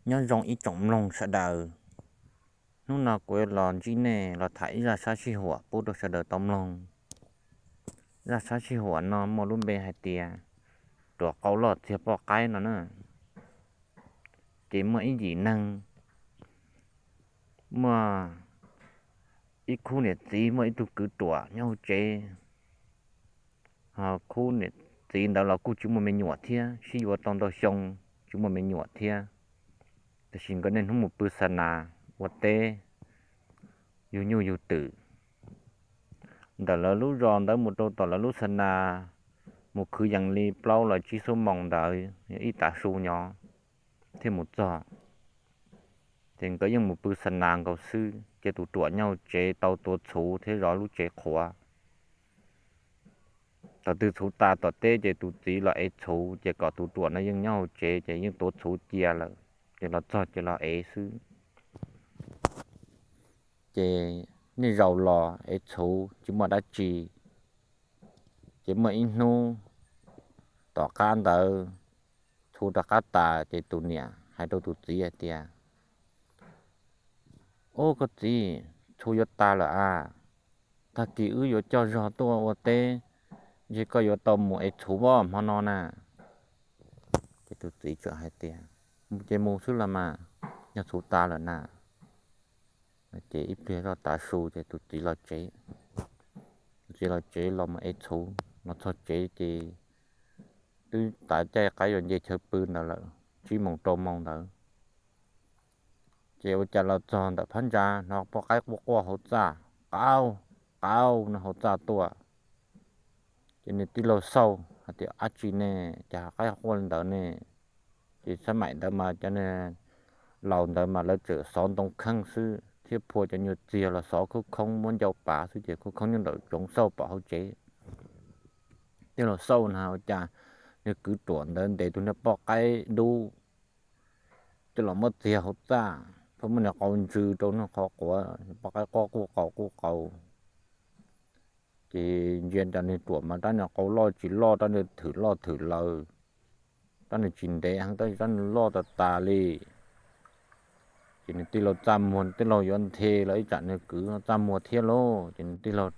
Nyob zoo ib tsoom mloog sawv daws, hnub no kuv los ntsib nej los tham ib zaj sab sij huam pub rau sawv daws tau mloog. Zaj sab sij huam no muaj lub npe hais tias ruam qau loj txiag poj qaib no na. Ces muaj ib yim neeg, muaj ib khub niam txiv muaj ib tug kwv ruam nyob hauv tsev. Ho khub niam txiv ntawd los kuj tsis muaj me nyuam thiab, sib yuav tau ntau xyoo tsis muaj me nyuam thiab. Tiam sis nkawd niaj hnub mus pw xa nas ua teb, yug nyuj yug twm. Ntawm lawv lub zos ntawd mus rau tom lawv lub xa nas mus khwv yees li plaub los tsib xuab moos ntawd, yog ib tav su nyob thiaj mus txog. Ces nkawd yeej mus pw xa nas nkaus xwb, ces tus ruam nyob hauv tsev tau tuav txhuv thiab zov lub tsev qhuav. Thaum twg txhuv tas tom teb ces tus txiv los ev txhuv, ces kom tus ruam no yeej nyob hauv tsev ces yeej tuav txhuv cia lawm, ces los txog ces los ev xwb. Ces niaj zaus los ev txhuv tsis muaj dab tsi. Ces muaj ib hnub tom qab ntawd, txhuv rov qab tas ces tus niam hais rau tus txiv hais tias, Ub, koj txiv, txhuv yuav tas lawm a, tag kis wb yuav coj zog tuaj ua teb, ntshe koj yuav tau mus ev txhuv hmo no na. Ces tus txiv txawm hais tias, Mus ces mus xwb los mas, yog txhuv tas lawm na. Ces ib pliag zoj tav su ces tus txiv los tsev. Tus txiv los tsev los mus ev txhuv, los txog tsev ces twb tav caij qaib yuav nce chaw pw ntawd lawm, tsib moos rau moos ntawd. Ces ua cas los txog ntawm phab ntsa hnov poj qaib quaj quaj hauv txaj, Qau, qau, no hauv txaj tuaj. Ces nws tij laug xauj hais tias, Ab tsi ne, cas qaib quaj li ntawd ne? Ces xab maim ntawd mas cov laus ntawd mas lawv tseem xov ntoo kheej xwb thiab phua cov nyuag txiag los xov khoob khoob muab ncau pav xwb ces khoob khoob nyob nraum zoov xauj pom hauv tsev. Tij laug xauj na ua cas nws kwv ruam ntawd ntes tus niag poj qaib dub coj los muab txiag hauv txaj, pheej muab niag qau ntsw rau niag qhov quav, poj qaib quaj quj qau quj qau. Ces ntsia cov niag ruam mas rab niag qau loj tsis loj, rab niag thwm loj thwm lawm, rab niag tsis ntev heev tab sis rab niag loj tas tas li. Ces nws tij laug txaj muag, tij laug yuav nthe los ib tsam nws kwv txaj muag thiab lauj, ces nws tij laug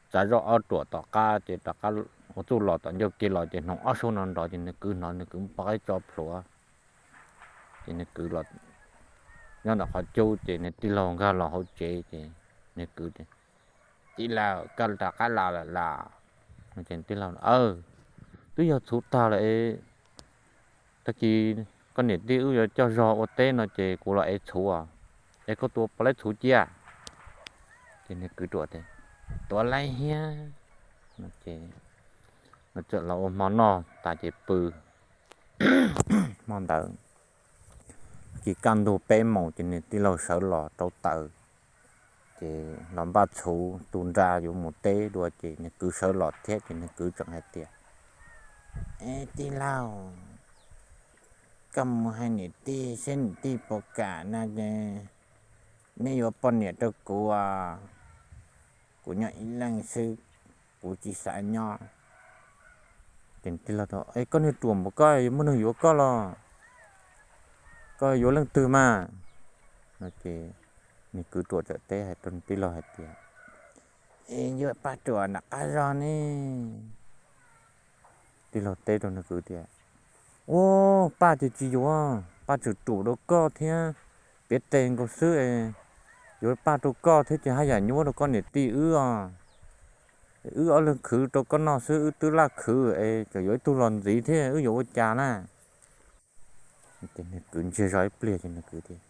txav zoj ob ruam tom qab ces rov qab ua txuj los tom ncauj ke los ces hnoos ob suab no nrov ces nws kwv hnov nws kwv muab poj qaib tso plhuav. Ces nws kwv los nyob ntawm qhov cub ces nws tij laug nkag los hauv tsev ces nws kwv tias, Tij laug, koj rov qab los lawm los? Ces tij laug, Twb yog txhuv tag lawm es, tag kis koj niam tij wb yuav coj zog ua teb no ces kuv los ev txhuv os, es koj tuav puas laib txhuv cia? Ces nws kwv ruam tias, Tuav laib thiab. Ces nws txawm los ua hmo noj tas ces pw. Hmo ntawd kis kaj ntug peb moos ces nws tij laug sawv los rauv taws, ces los npaj txhuv tu nra yuav mus teb dua ces nws kwv sawv los thiab ces nws kwv tseem hais tias, Es tij laug, koj mus hais niam tij seb niam tij puas kam no ces neb yuav poj niam rau kuv os. Kuv nyob ib leeg xwb, kuv tsis xav nyob. Ces nws tij laug tias, Es koj niag ruam npaum koj yuav muaj neeg yuav koj los? Koj yuav leej twg mas? No ces nws kwv ruam txawm teb hais rau nws tij laug hais tias, Es yuav paj ruam nram qab zog ne. Tij laug teb rau nws kwv tias, Ua, paj ces tsis yuav, paj tseem ruam rau koj thiab, piav tes nkaus xwb es yuav paj rau koj thiab ces haj yam nyuaj rau koj niam tij wb os. Wb ob leeg khwv rau koj noj xwb, wb twb laj khwv es tseem yuav ib tug los ntxiv thiab wb yuav ua cas na? Ces nws kwv ntsiag zog ib pliag ces nws kwv tias,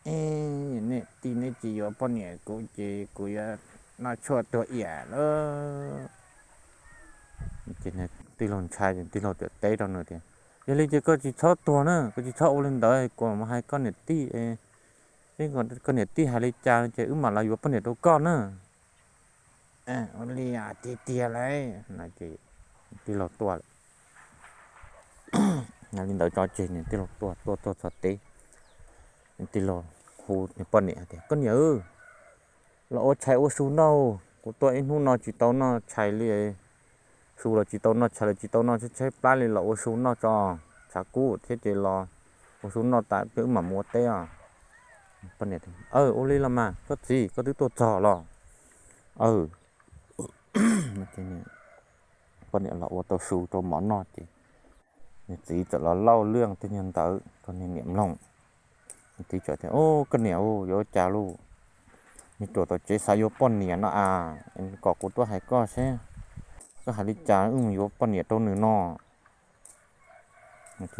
Es niam tij neb tsis yuav poj niam kuv ces kuv yuav noj tshuaj tuag iam lauj. Ces nws tij laug ntshai ces tij laug txawm teb rau nws tias, Yog li ces koj tsis txhob tuag na, koj tsis txhob ua li ntawd, kuv mam mus hais koj niam tij, seb koj niam tij hais li cas ces wb mam los yuav poj niam rau koj na. Ua li tiag tiag lauj. Ces tij laug tuaj lawm. Li ntawd tso tseg nws tij laug tuaj, tuaj tuaj txog teb, nws tij laug hu nws poj niam hais tias, Koj niam, los ua tshais ua su noj, kuv tuaj ib hnub no tsis tau noj tshais li, su los tsis tau noj, tshais los tsis tau noj, tshaib tshaib plab li, los ua su noj tso. Tshav kub thiab ces los Ua su noj tas wb mam mus ua teb os. Poj niam, ua li los mas koj txiv, koj twb tuaj txog los. Poj niam los ua tau su rau mov noj ces nws txiv txawm los lauj lwj tej nyuag ntawd rau nws niam mloog. Nws txiv txawm tias, Koj niam, yuav ua cas lauj? Niag ruam tom tsev xav yuav poj niam no as, kom kuv tuaj hais koj seb koj hais li cas wb mus yuav poj niam rau nws no. Niag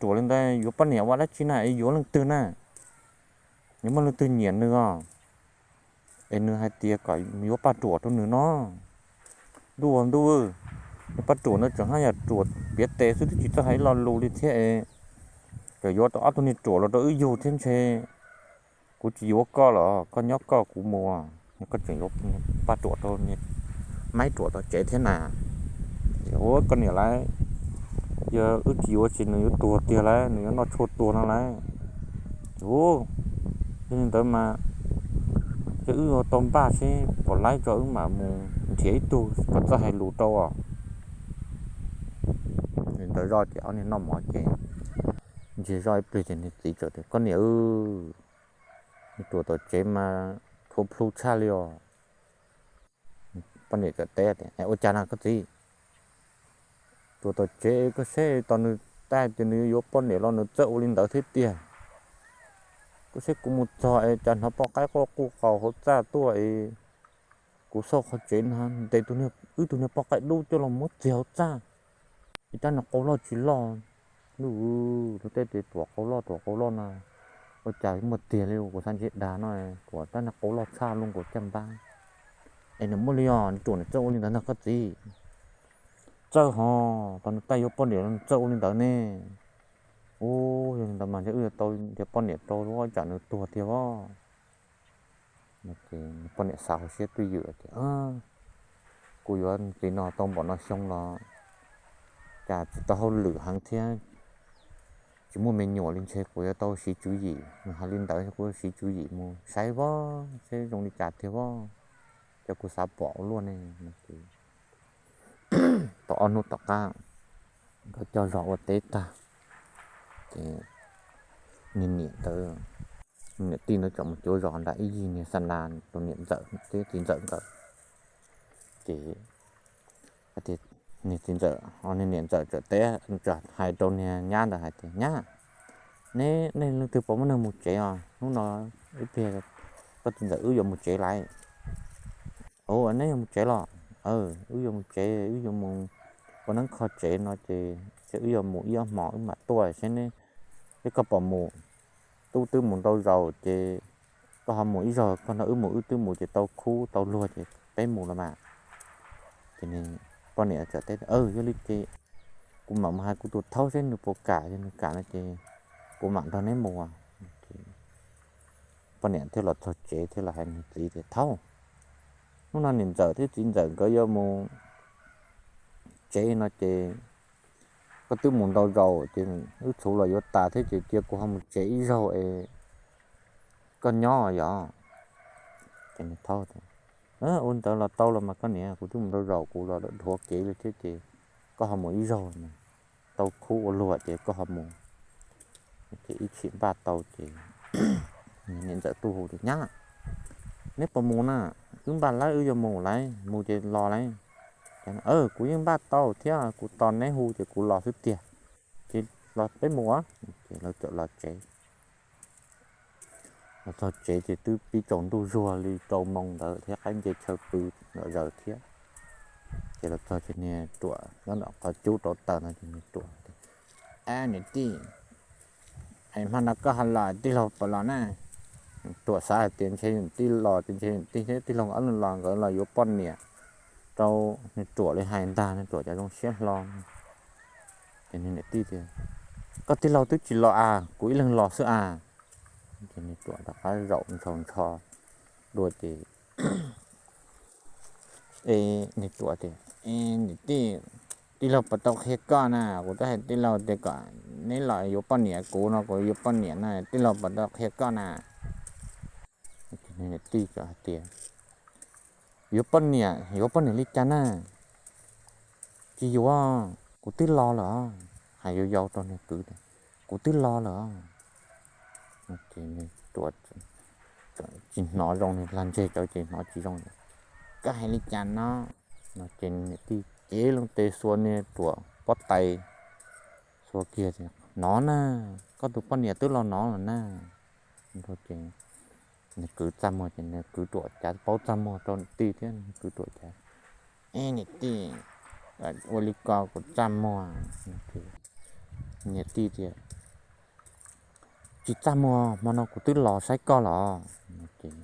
ruam li ntawd yuav poj niam ua dab tsi na, es yuav leej twg na? Yuav muaj leej twg nyiam nws os? Es nws hais tias kom yuav Paj Ruam rau nws no. Ntuj aw ntuj, niag Paj Ruam ntawd tseem haj yam ruam piav tes xwb twb tsis txawj hais ib lo lus li thiab es, tseem yuav tau ob tug niag ruam los rau wb yug thiab ntshe. Kuv tsis yuav koj los koj nyob koj, kuv mus. Koj tseem yuav Paj Ruam rau niag Maib Ruam tom tsev thiab na. Ua koj niam lauj, yog wb tsis yuav ces nws yuav tuag tiag lauj, nws yuav noj tshuaj tuag no lauj. Yog li ntawd mas ces wb yuav tau npaj seb puas laib tso wb mam mus nrhiav ib tug kom txawj hais lus rau os. Li ntawd zoj ces ob niag noj mov ces ntsiag zoj ib pliag ces nws txiv txawm tias, Koj niam, niag ruam tom tsev mas thuav plhu tshaj li os. Poj niam txawm teb tias, Ua cas na koj txiv? Ruam tom tsev, koj saib tos nws, tab hais tias nws yuav poj niam los nws txawj ua li ntawd thiab tiag. Koj saib kuv mus txog es cas hnov poj qaib quaj quj qaus hauv txaj tuaj es kuv xauj qhov tsev no ntes wb tug niag poj qaib dub coj los muab txiag hauv txaj. Es rab niag qau loj tsis loj, lub lub tej tes tuam qau loj tuam qau loj no, ua cas muaj tiag li, kuv xav ntshe dag no, tuam rab niag qau loj tshaj lub nkaus caj npab. Es nws muaj li os, nws ruam nws txawj ua li ntawd ntag koj txiv. Txawj hos, tau nws tab yuav poj niam los nws txawj ua li ntawd ne. Ub, yog li ntawd mas ntshe wb yuav tau nrhiav poj niam rau, ua cas nws tuag tiag os. Poj niam xav hauv siab twj ywm tias, Kuv yuav tis no tau npaum no xyoo los cas tsis tau hauj lwm heev thiab, tsis muaj me nyuam li, ntshe kuv yuav tau siv tswv yim. Nws hais li ntawd kuv siv tswv yim mus saib voj seb zoo li cas tiag voj, ces kuv xav pom ua luaj ne. Tau ob hnub tom qab nkawd coj zog ua teb tag ces niag niam ntawd, niam tij ntawd tseem mus cuav zos nram ib yig niag xa nas rau niam ntxawm thiab txiv ntxawm nkawd. Ces niag txiv ntxawm, niag niam ntxawm txawm teb, txawm hais rau niag nyab ntawd hais tias, Nyab, neb, nej leej twg puas muaj neeg mus tsev os? Hnub no ib pliag koj txiv ntxawm wb yuav mus tsev lawm. Ua neb yuav mus tsev los? Wb yuav mus tsev, wb yuav mus ua neeb kho tsev no ces wb yuav mus ib ob hmos wb mam tuaj, seb neb, seb koj puas mus. Tub twb mus ntau zaus ces koj ho mus ib zaug, koj nrog wb mus, wb twb mus ces tau khub tau luag ces peb mus los mas. Ces poj niam txawm teb, Yog li ces kuv mam mus hais kuv tus thaub seb nws puas kam, yog nws kam no ces kuv mam nrog neb mus. Poj niam thiaj los txog tsev thiaj los hais nws txiv tias, Thaub, hnub no niam ntxawm thiab txiv ntxawm nkawd yuav mus tsev no ces koj twb mus ntau zaus ces wb txhuv los yuav tas thiab ces cia kuv ho mus tsev ib zaug es koj nyob yom. Ces nws thaub, Ua li ntawd los tau los mas koj niam, kuv twb mus ntau zaus, kuv los dhuav kev li thiab ces koj ho mus ib zaug, tau khub ua luag ces koj ho mus. Ces ib chim npaj tau ces niam ntxawm tuaj hu tias, Nyab, neb puas mus na? Wb npaj lawm, wb yuav mus lawm, mus ces los lawm. Kuv yeej npaj tau thiab, kuv tos neb hu ces kuv los xwb tiag. Ces los peb mus os. Ces lawv txawm los tsev. Los txog tsev ces twb pib tsaus ntuj zuag li rau moo ntawd thiab, qaib nce chaw pw lom zaws thiab. Ces los txog ces niag ruam nyob nram qhov cub rau taws no ces niag ruam, Ab niam tij, hmo no koj ho los, tij laug puas los na? Ruam xav hais tias ntshe niam tij los ces ntshe niam tij thiab tij laug ob leeg los nkawd los yuav poj niam rau niag ruam li hais ntag, niag ruam cov zoo siab hlo. Ces niag niam tij tias, Koj tij laug twb tsis los as, kuv ib leeg los xwb as. Ces niag ruam rov qab zaum ntshaus ntsho dua ces niag ruam tias, Niam tij, tij laug puas tau qhia koj na? Kuv twb hais tij laug tias kom neb los yuav poj niam, kuv no kuv yuav poj niam na, tij laug puas tau qhia koj na? Niag tij hais tias, Yuav poj niam, yuav poj niam li cas na? Tsis yuav, kuv twb los lawm. Hais yau yau rau niag kwv tias, kuv twb los lawm. Ces Ruam tsis hnov zoo, nws lag ntseg cov ces hnov tsis zoo. Koj hais li cas no? No ces niam tij cev loo tes xuas niag Ruam pob tais, xuas kiag tias, Nov na, koj tus poj niam twb los nov lawm na. Ces nws kwv txaj muag, ces nws kwv Ruam cav paub txaj muag rau niam tij thiab, nws kwv Ruam cav, E niam tij, ua li ko kuv txaj muag. Niam tij tias, Tsis txaj muag, hmo no kuv twb los saib koj los. Ces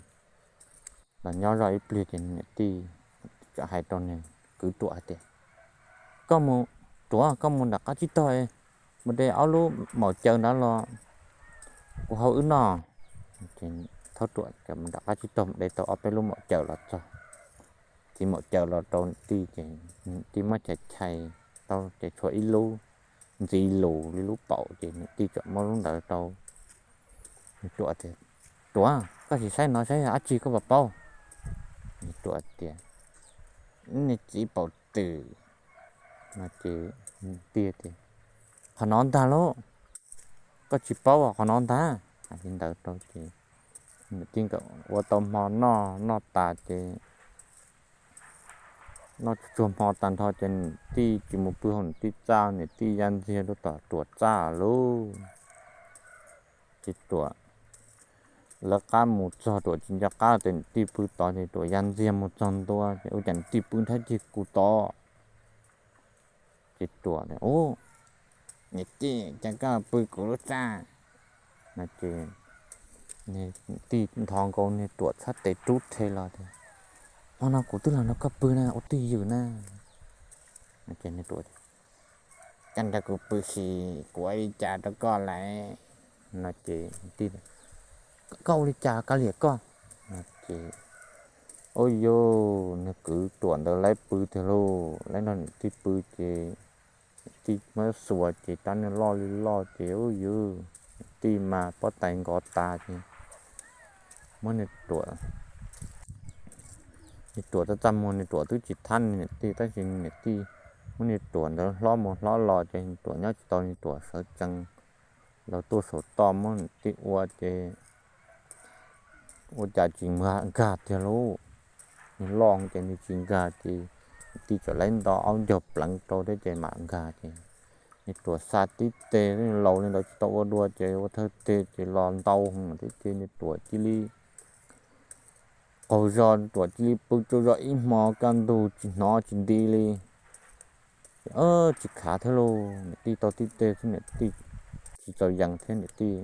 los nyob zoj ib pliag ces niam tij txawm hais rau nws kwv Ruam hais tias, Koj mus, Ruam, koj mus nram qab tsib taug, mus de ob lub maum caws nrad los kuv hau wb noj. Thaub Ruam nram qab tsib taug mus de tau ob peb lub maum caws los txog, txiv maum caws los rau niam tij ces niam tij muab chais chais tau ces tshuav ib lub ntxiv lus li lub paum ces niam tij txawm muab lub ntawd rau Ruam tias, Ruam, koj sim saib no saib yog dab tsi koj puas paub. Ruam tias, Niag txiv paum twm. No ces niam tij tias, Qhov no ntag lauj, koj tsis paub qhov no ntag. Hais li ntawd rau ces niam tij nkawd ua tau hmo noj noj tas ces noj tsuag tsuag hmo tag nrho ces niam tij tsis mus pw hauv niam tij txaj, niam tij ya ntxiag rau tom Ruam txaj lauj. Ces Ruam lawv qab mus txog, Ruam tsis nco qab ces niam tij pw tod ces Ruam ya ntxiag mus txog ntua ces ua cas niam tij pw nrhab ceg kuv tod. Ces Ruam, Ub, niam tij, cas koj pw kuv lub txaj? No ces niam tij ntho nkaus niag Ruam txhab tes rub rhe los tias, Hmo no kuv twb los nrog koj pw na, ua twj ywm na. Ces Ruam, Koj nrog kuv pw si, kuv ua li cas rau koj lawm? No ces tij, Koj ua li cas kav liam koj? No ces, ub, yus, nws kwv Ruam ntawd laib pw tiag lauj, laib nrog niam tij pw ces niam tij muab xuas ces rab niag loj li loj ces, ub, yus, niam tij mas pob tais nkov tas ces muab niag Ruam, niag Ruam txaj txaj muag, niag Ruam twb tsis thab niam tij tab sis niam tij muab niag Ruam ntawd hlob mus hlob los ces niag Ruam nyob tsis tau, niag Ruam sawv tsees los tuaj saum toj muab niam tij ua ces ua cas tsis nkag tiag lauj. Nws loj ces nws tsis nkag ces niam tij txawm laib nto aub ncaug pleev rau thiab ces mam nkag ces niag Ruam xa tib teg, laus li ntawd tsis tau ua dua ces ua thawj teg ces los ntau heev thiab ces niag Ruam cia li qaug zog, Ruam cia li pw tsaug zog ib hmo kaj ntug tsis hnov tsis nti li. Ces tsis khav thiab lauj, niam tij tau tib teg xwb niam tij tsis txaus yees thiab niam tij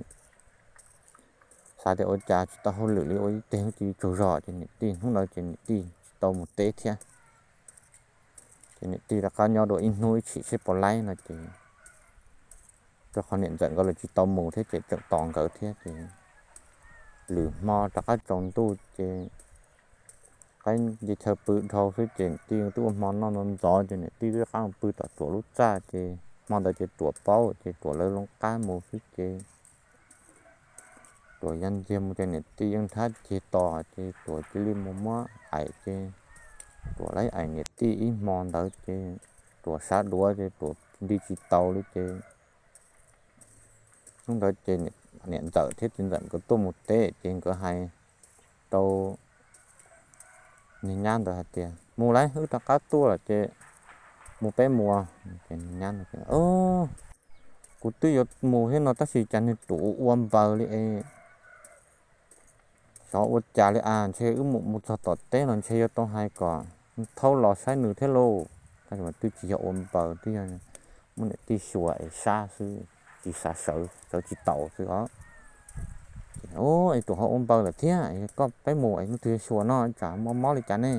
xav tias ua cas tsis tau hauj lwm li, ua ib teg cia li tsaug zog ces niam tij hnub ntawd ces niam tij tsis tau mus teb thiab. Ces niam tij rov qab nyob dua ib hnub ib tshim seb puas laib no ces rau qhov niam ntxawm nkawd los tsis tau mus thiab ces tseem tos nkawd thiab ces lwm hmo rov qab tsaus ntuj ces qaib nce chaw pw dhau xwb ces niam tij twb ua hmo noj ntxov ntxov ces niam tij twb rov qab mus pw tom Ruam lub txaj ces hmo ntawd ces Ruam paub ces Ruam lawv loo qab mus xwb ces Ruam ya ntxiag mus ces niam tij yeej nrhab ceg tos ces Ruam cia li mus muab aim ces Ruam laib aim niam tij ib hmo ntawd ces Ruam sab duav ces Ruam nti tsis taus li ces hnub ntawd ces niam ntxawm thiab txiv ntxawm nkawd tuaj mus teb ces nkawd hais rau niag nyab ntawd hais tias, Mus lauj, wb rov qab tuaj lawm ces mus peb mus. Ces niag nyab ntawd, Kuv twb yuav mus thiab no tab sis cas nws ruam ua npaws li es xyov ua cas li as, ntshe wb mus mus txog tom teb los ntshe yuav tau hais kom thaub los saib nws thiab lauj. Tab sis mas twb tsis yog ua npaws, twb yog muab niam tij xyuas es sab xwb, tsis xav sawv, sawv tsis taus xwb os. Ces, Ub, es Ruam ho ua npaws lawm thiab, koj peb mus es leej twg xyuas no tsam mob mob li cas ne?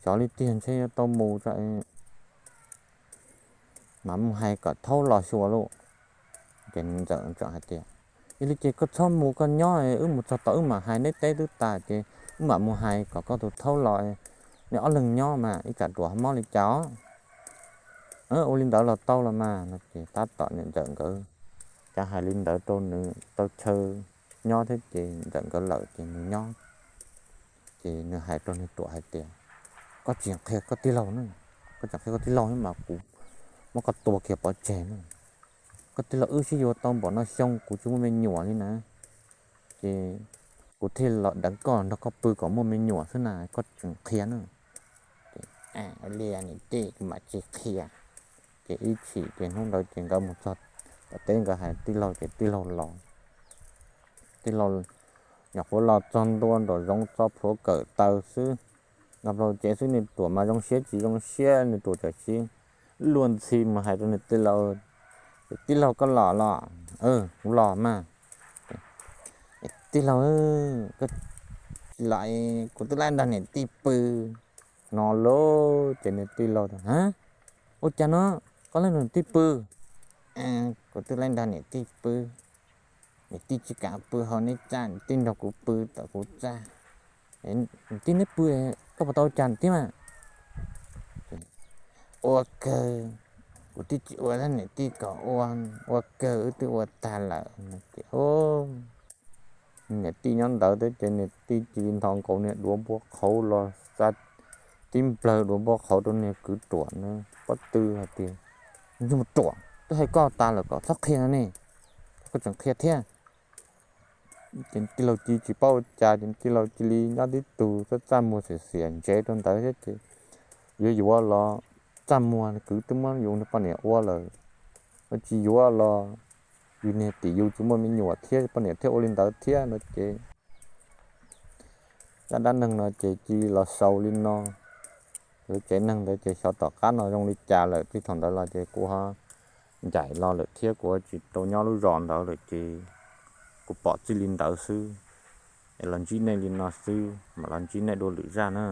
Xyov li tiag, ntshe yuav tau mus tso, mam mus hais kom thaub los xyuas lauj. Ces ntxawm tseem hais tias, Yog li ces koj txhob mus, koj nyob, wb mus txog tod wb mam hais, neb teb twb tas ces wb mam mus hais kom koj tus thaub los, neb ob leeg nyob mas ib tsam Ruam ho mob li cas os. Ua li ntawd los tau los mas no ces tab tom niam ntxawm nkawd cas hais li ntawd rau nws tau chaw nyob thiab ces ntxawm nkawd lawm ces nws nyob. Ces nws hais rau niag Ruam hais tias, Koj tsis qhia koj tij laug na, koj tsis qhia koj tij laug mas kuv muab koj tua kiag pov tseg na. Koj tij laug, wb sib yuav tau npaum no xyoo kuv tsis muaj me nyuam li na, ces kuv thiaj los deev koj nrog koj pw kom muaj me nyuam xwb na, koj tseem qhia na. Ces, Ua li niam tij, kuv mam tsis qhia. Ces ib chim ces hnub ntawd ces nkawd mus txog tom teb, nkawd hais tij laug ces tij laug los. Tij laug nyuam qhuav los txog ntua nraum zoov tso plhuav kawm taw xwb, los plaws tsev xwb, nws ruam mas zoo siab tsis zoo siab, nws ruam tsam sis luag ntxhi mus hais rau nws tij laug. Tij laug, koj los los? Kuv los mas. Tij laug, koj tsis los, kuv twb laib nrog niam tij pw no lauj. Ces nws tij laug tias, Ua cas no, koj laib nrog niam tij pw? Kuv twb laib nrog niam tij pw. Niam tij tsis kam pw hauv neb txaj, niam tij nrog kuv pw tom kuv txaj. Niam tij neb pw, koj puas tau ua cas niam tij mas? Ua kawg, kuv twb tsis ua thiab, niam tij kom ua, ua kawg wb twb ua tag lawm. Niam tij nyob ntawd thiab ces niam tij cia li nthos nkaus niag duav npua qhauv los, xa tib nplawg duav npua qhauv rau niag kwv ruam na pob tw hais tias, Nyuag ruam, twb hais koj tas lawm kom txhob qhia no ne, koj tseem qhia thiab. Ces tij laug cia tsis paub ua cas, ces tij laug cia li nyob tib tug txaj txaj muag xiam xiam ntsev rau ntawd thiab ces yuav yuav los txaj muag, kwv twb muab yus niag poj niam ua lawm, tsis yuav los yus niag tim yus tsis muaj me nyuam thiab, poj niam thiaj ua li ntawd thiab no ces zaj dab neeg no ces cia li los xaus li no. Lub tsev neeg ntawd ces xyov tom qab no zoo li cas lawm, txij thaum ntawd los ces kuv ho ncaim los lawm thiab kuv tsis tau nyob lub zos ntawd lawm ces kuv pom txij li ntawd xwb. Es los ntsib nej li no xwb, mam los ntsib nej dua lwm zaj na.